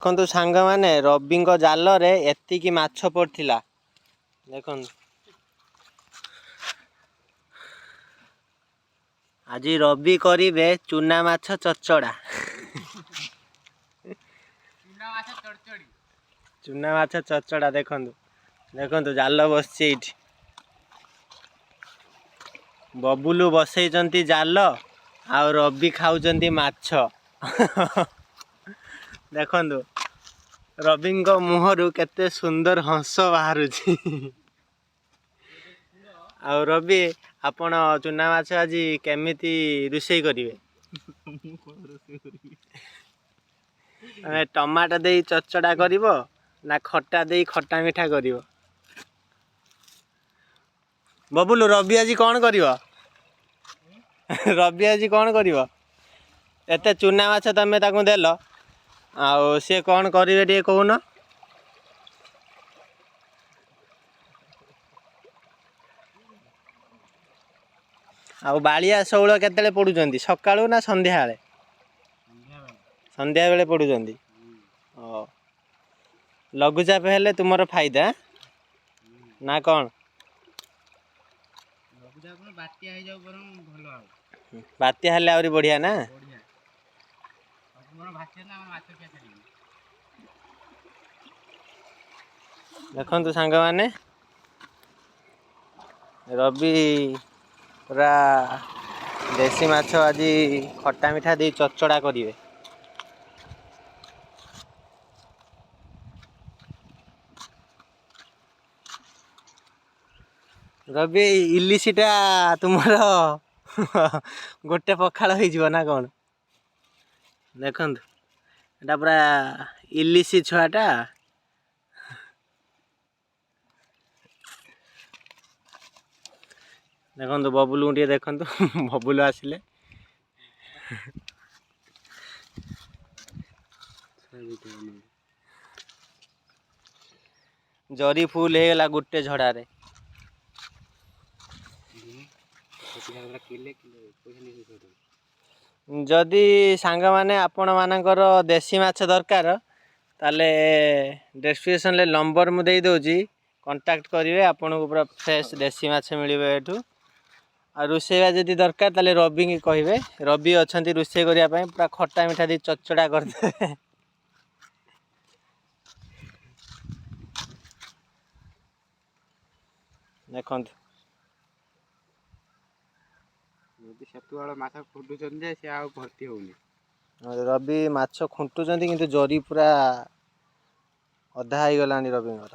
ଦେଖନ୍ତୁ ସାଙ୍ଗମାନେ, ରବିଙ୍କ ଜାଲରେ ଏତିକି ମାଛ ପଡ଼ିଥିଲା। ଦେଖନ୍ତୁ, ଆଜି ରବି କରିବେ ଚୁନା ମାଛ ଚଚଡ଼ା। ଚୁନା ମାଛ ଚଚଡ଼ା। ଦେଖନ୍ତୁ ଦେଖନ୍ତୁ, ଜାଲ ବସିଛି ଏଇଠି। ବବୁଲୁ ବସେଇଛନ୍ତି ଜାଲ ଆଉ ରବି ଖାଉଛନ୍ତି ମାଛ। ଦେଖନ୍ତୁ, ରବିଙ୍କ ମୁହଁରୁ କେତେ ସୁନ୍ଦର ହସ ବାହାରୁଛି। ଆଉ ରବି, ଆପଣ ଚୁନା ମାଛ ଆଜି କେମିତି ରୋଷେଇ କରିବେ? ମାନେ ଟମାଟୋ ଦେଇ ଚଚଡ଼ା କରିବ ନା ଖଟା ଦେଇ ଖଟା ମିଠା କରିବ? ବବୁଲୁ, ରବି ଆଜି କ'ଣ କରିବ? ରବି ଆଜି କ'ଣ କରିବ? ଏତେ ଚୁନା ମାଛ ତମେ ତାକୁ ଦେଲ, ଆଉ ସିଏ କ'ଣ କରିବେ ଟିକେ କହୁନ? ଆଉ ବାଳିଆ ଶେଉଳ କେତେବେଳେ ପଡ଼ୁଛନ୍ତି, ସକାଳୁ ନା ସନ୍ଧ୍ୟାବେଳେ? ସନ୍ଧ୍ୟାବେଳେ ପଡ଼ୁଛନ୍ତି। ଓ ଲଘୁଚାପ ହେଲେ ତୁମର ଫାଇଦା ନା କ'ଣ? ବାତ୍ୟା ହେଇଯାଉ ବରଂ ଭଲ। ଆଉ ବାତ୍ୟା ହେଲେ ଆହୁରି ବଢ଼ିଆ ନା? ବଢ଼ିଆ। ମାଛ ଖିଆ ଛାଡ଼ିବି। ଦେଖନ୍ତୁ ସାଙ୍ଗମାନେ, ରବି ପୁରା ଦେଶୀ ମାଛ ଆଜି ଖଟା ମିଠା ଦେଇ ଚଚଡ଼ା କରିବେ। ରବି, ଇଲିଶିଟା ତୁମର ଗୋଟେ ପଖାଳ ହେଇଯିବ ନା କ'ଣ? ଦେଖନ୍ତୁ, ଏଟା ପୁରା ଇଲିଶି ଛୁଆଟା। ଦେଖନ୍ତୁ, ବବୁଲୁକୁ ଟିକେ ଦେଖନ୍ତୁ। ବବୁଲୁ ଆସିଲେ। ଜରି ଫୁଲ ହେଇଗଲା ଗୋଟେ ଝଡ଼ାରେ। ଯଦି ସାଙ୍ଗମାନେ ଆପଣମାନଙ୍କର ଦେଶୀ ମାଛ ଦରକାର, ତାହେଲେ ଡେସ୍କ୍ରିପସନ୍ରେ ନମ୍ବର ମୁଁ ଦେଇଦେଉଛି, କଣ୍ଟାକ୍ଟ କରିବେ। ଆପଣଙ୍କୁ ପୁରା ଫ୍ରେଶ୍ ଦେଶୀ ମାଛ ମିଳିବ ଏଠୁ। ଆଉ ରୋଷେଇବା ଯଦି ଦରକାର, ତାହେଲେ ରବିକି କହିବେ। ରବି ଅଛନ୍ତି ରୋଷେଇ କରିବା ପାଇଁ। ପୁରା ଖଟା ମିଠା ଦେଇ ଚଚଡ଼ା କରିଦେବେ। ଦେଖନ୍ତୁ। ଯଦି ସେତେବେଳେ ମାଛ ଖୁଣ୍ଟୁଛନ୍ତି ଯେ ସେ ଆଉ ଭର୍ତ୍ତି ହଉନି। ରବି ମାଛ ଖୁଣ୍ଟୁଛନ୍ତି, କିନ୍ତୁ ଜରି ପୁରା ଅଧା ହେଇଗଲାଣି ରବିଙ୍କର।